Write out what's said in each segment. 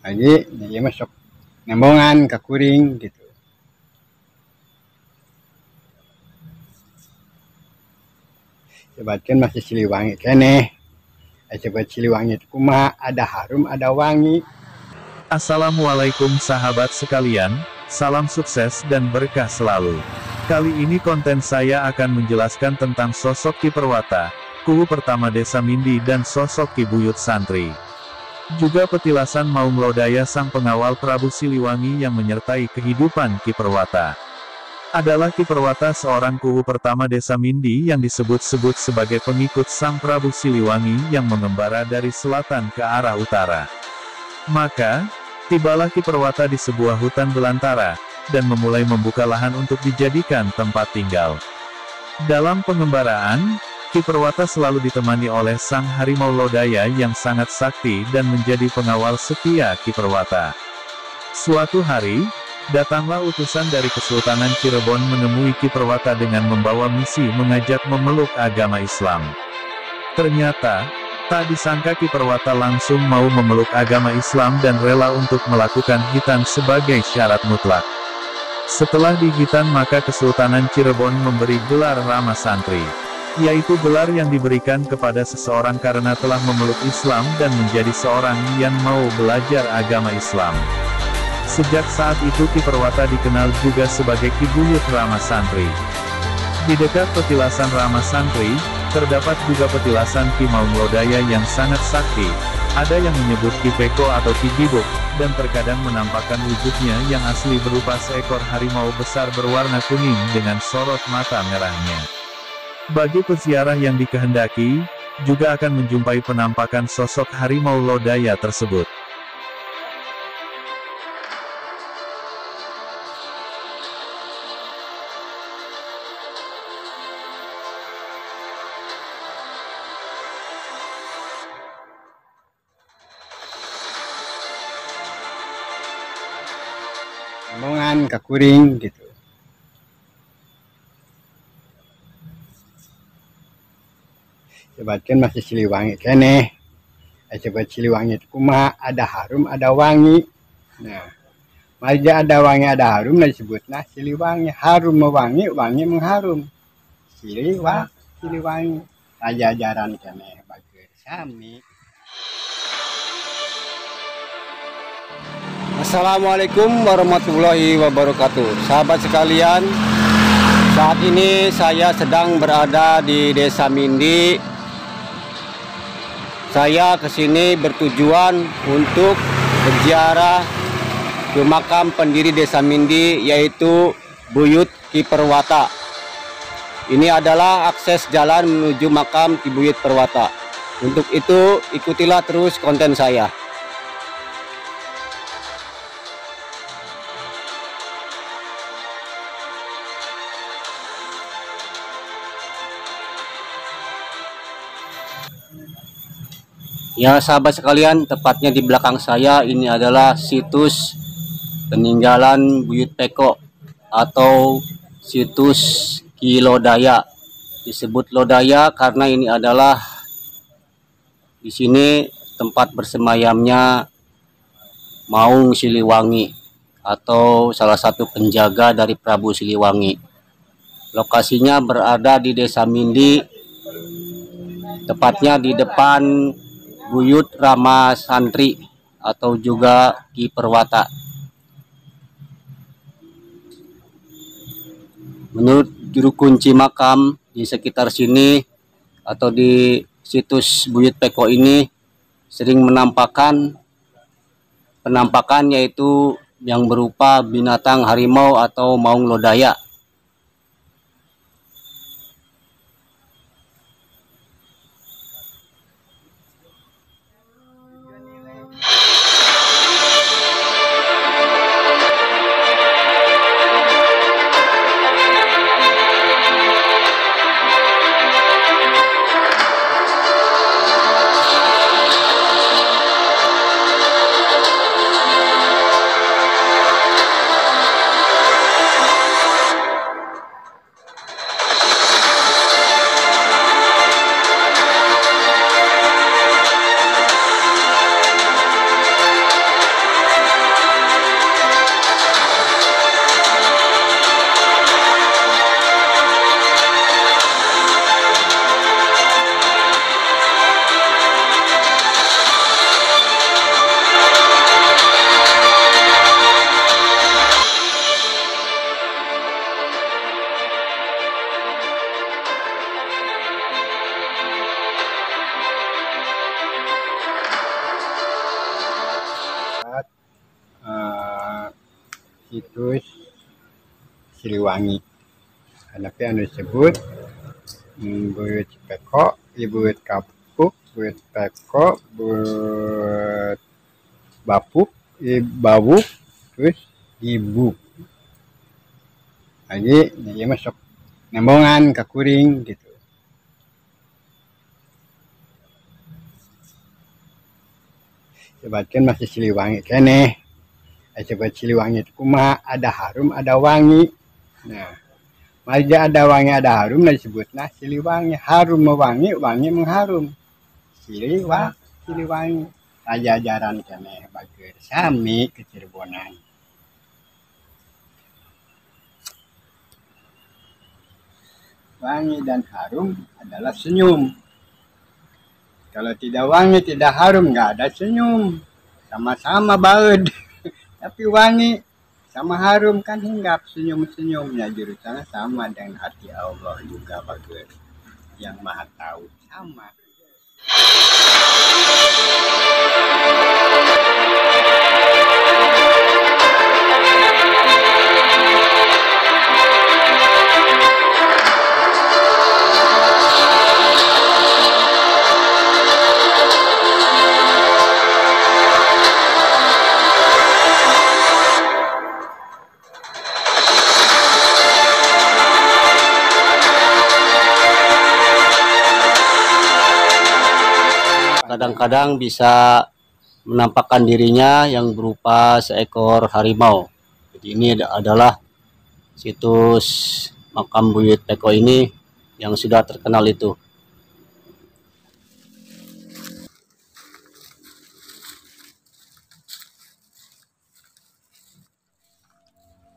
Lagi ieu mah sok nembongan ka kuring gitu. Sebatkeun masih Siliwangi keneh. Coba Siliwangi itu kumaha, ada harum ada wangi. Assalamualaikum sahabat sekalian, salam sukses dan berkah selalu. Kali ini konten saya akan menjelaskan tentang sosok Ki Perwata, kuwu pertama Desa Mindi dan sosok Ki Buyut Santri. Juga petilasan Maung Lodaya sang pengawal Prabu Siliwangi yang menyertai kehidupan Ki Perwata. Adalah Ki Perwata seorang kuwu pertama Desa Mindi yang disebut-sebut sebagai pengikut sang Prabu Siliwangi yang mengembara dari selatan ke arah utara. Maka, tibalah Ki Perwata di sebuah hutan belantara, dan memulai membuka lahan untuk dijadikan tempat tinggal. Dalam pengembaraan, Ki Perwata selalu ditemani oleh sang harimau Lodaya yang sangat sakti dan menjadi pengawal setia Ki Perwata. Suatu hari, datanglah utusan dari Kesultanan Cirebon menemui Ki Perwata dengan membawa misi mengajak memeluk agama Islam. Ternyata, tak disangka Ki Perwata langsung mau memeluk agama Islam dan rela untuk melakukan hitan sebagai syarat mutlak. Setelah dihitan maka Kesultanan Cirebon memberi gelar Rama Santri, yaitu gelar yang diberikan kepada seseorang karena telah memeluk Islam dan menjadi seorang yang mau belajar agama Islam. Sejak saat itu Ki Perwata dikenal juga sebagai Ki Buyut Rama Santri. Di dekat petilasan Rama Santri, terdapat juga petilasan Ki Maung Lodaya yang sangat sakti. Ada yang menyebut Ki Peko atau Ki Gibuk, dan terkadang menampakkan wujudnya yang asli berupa seekor harimau besar berwarna kuning dengan sorot mata merahnya. Bagi peziarah yang dikehendaki, juga akan menjumpai penampakan sosok harimau Lodaya tersebut. Nembongan ka kuring gitu. Sebatkeun masih Siliwangi keneh. Coba Siliwangi itu kumaha, ada harum ada wangi. Nah, marga ada wangi ada harum nah disebutna Siliwangi. Harum mewangi, wangi mengharum. Siliwangi. Pajajaran keneh bager sami. Assalamualaikum warahmatullahi wabarakatuh. Sahabat sekalian, saat ini saya sedang berada di Desa Mindi. Saya kesini bertujuan untuk berziarah ke makam pendiri Desa Mindi, yaitu Buyut Ki Perwata. Ini adalah akses jalan menuju makam Ki Buyut Perwata. Untuk itu, ikutilah terus konten saya. Ya sahabat sekalian, tepatnya di belakang saya ini adalah situs peninggalan Buyut Peko atau situs Ki Lodaya. Disebut Lodaya karena ini adalah di sini tempat bersemayamnya Maung Siliwangi atau salah satu penjaga dari Prabu Siliwangi. Lokasinya berada di Desa Mindi, tepatnya di depan Buyut Rama Santri atau juga Ki Perwata. Menurut juru kunci makam di sekitar sini atau di situs Buyut Peko ini sering menampakkan penampakan yaitu yang berupa binatang harimau atau Maung Lodaya. situs Siliwangi. Tapi anu disebut Buyut Peko, Buyut Kapuk, Buyut Peko, Buyut Bapuk, Bawuk, terus Ibu. Lagi dia masuk nembongan ke kuring gitu. Sebatkan masih Siliwangi keneh. Sebat Siliwangi itu kumaha, ada harum, ada wangi. Nah, marga ada wangi, ada harum, nah disebutlah Siliwangi. Harum mewangi, wangi mengharum. Siliwangi. Pajajaran keneh bager sami kecirebonan. Wangi dan harum adalah senyum. Kalau tidak wangi, tidak harum, nggak ada senyum. Sama-sama baud. Tapi wangi sama harum kan hinggap senyum-senyumnya, jurusannya sama dengan hati Allah juga bagus. Yang maha tahu sama. Kadang-kadang bisa menampakkan dirinya yang berupa seekor harimau. Jadi ini adalah situs makam Buyut Peko ini yang sudah terkenal itu.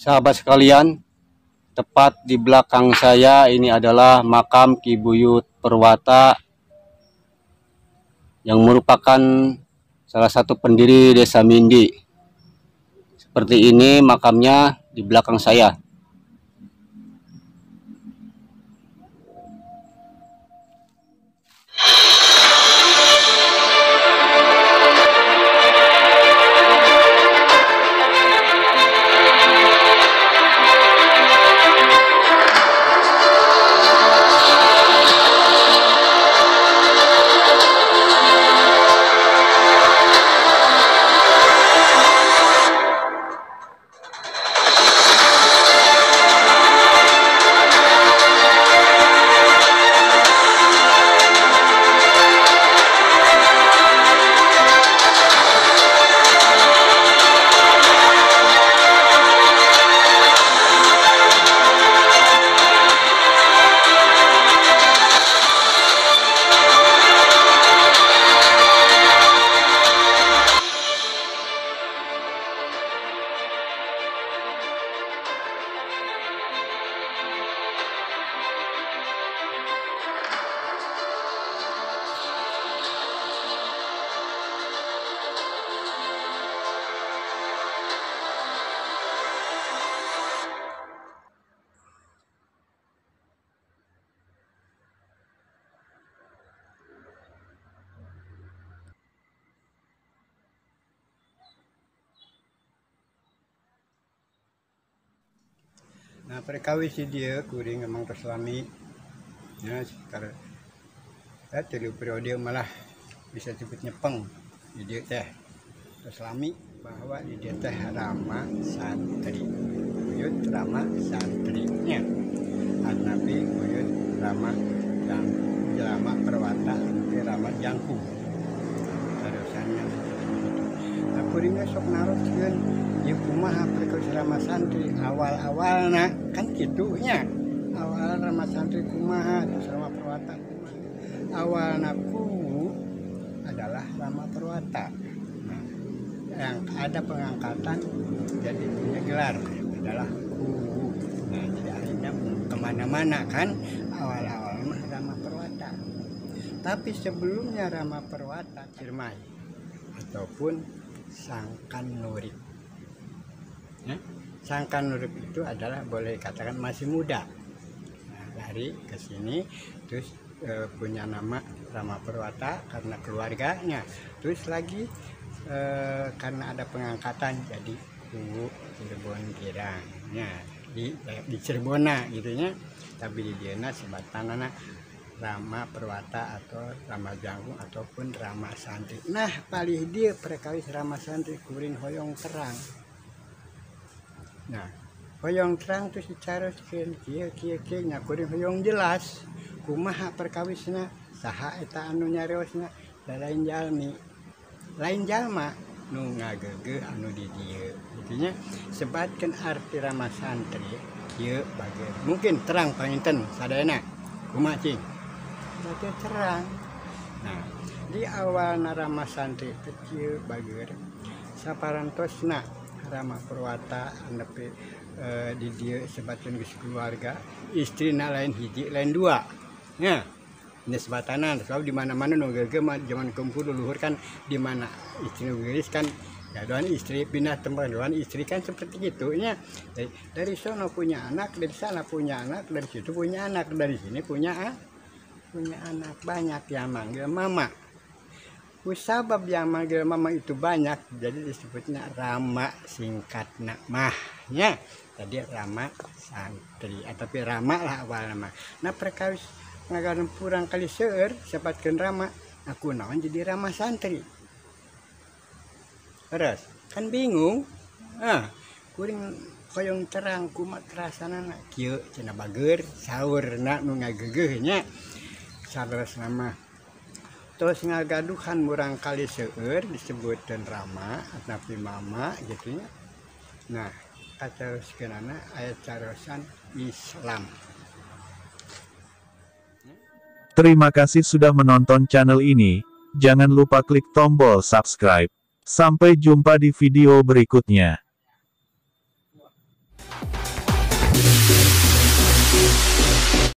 Sahabat sekalian, tepat di belakang saya ini adalah makam Ki Buyut Perwata yang merupakan salah satu pendiri Desa Mindi. Seperti ini makamnya di belakang saya. Nah, perkawis dia kuring emang terselami ya, sekitar ya, 3 periode malah bisa disebut nyepeng di dia teh terselami bahwa di dia teh Rama Santri, Buyut Rama Santrinya, Nabi Buyut Rama dan Rama Perwata, Nabi Rama Jangkung terusannya begitu. Nah, kuringnya sok naroskeun ieu kumaha perkawis Rama Santri awal-awalna kan kitunya, awal Rama Santri kumaha, terus Rama Perwata kumaha. Awalna kuwu adalah Rama Perwata. Nah, yang ada pengangkatan jadi punya gelar adalah kuwu. Nah, jadi akhirnya kemana-mana kan awal-awal mah Rama Perwata. Tapi sebelumnya Rama Perwata Ciremai ataupun Sangkan Nurip. Ya, Sangkan Nurip itu adalah boleh dikatakan masih muda. Nah, lari ke sini terus punya nama Rama Perwata karena keluarganya. Terus lagi Karena ada pengangkatan jadi Kuwu Cirebon Girang nya di Cirebonna gitu nya, tapi di dieuna sebatanana Rama Perwata atau Rama Jangkung ataupun Rama Santri. Nah, palih dieu perkawis Rama Santri kuring hoyong terang. Nah, hoyong terang tuh dicaroskeun kieu kieu kieu nya, kuring hoyong jelas kumaha perkawisna, saha eta anu nyariosna, da lain jalmi, lain jalma nu ngageugeuh anu di dieu gitu nya. Sebatkeun arti Rama Santri kieu bager, mungkin terang panginten sadayana, kumaha cing? Berarti terang. Nah, di awal Rama Santri teh kieu bager, saparantosna Rama Perwata nepi di dieu sebatkeun geus keluarga, istrina lain hiji lain dua nya. Ini sebatanan sebab di mana-mana nu geugeuh mah zaman kempul leluhur kan, di mana istri nu geulis kan gaduhan istri, pindah tempat gaduhan istri kan, seperti gitu nya. Dari sono punya anak, dari sana punya anak, dari situ punya anak, dari sini punya anak, banyak yang manggil mama. Kusabab yang manggil mama itu banyak, jadi disebutnya Rama singkat mah nya. Tadi Rama Santri, tapi Rama lah awal nama. Nah, perkawis ngagaduhan murang kali seueur sebatkeun Rama, aku naon jadi Rama Santri? Terus kan bingung. Ah, kuring hoyong terang kumaha terasanana kieu cenah bager, saurna nu ngageugeuh nya. Saleresna mah terus ngagaduhan murang kali seueur disebutkeun Rama atapi mama gitu nya. Nah, kacaroskeunana aya carosan Islam. Terima kasih sudah menonton channel ini, jangan lupa klik tombol subscribe. Sampai jumpa di video berikutnya.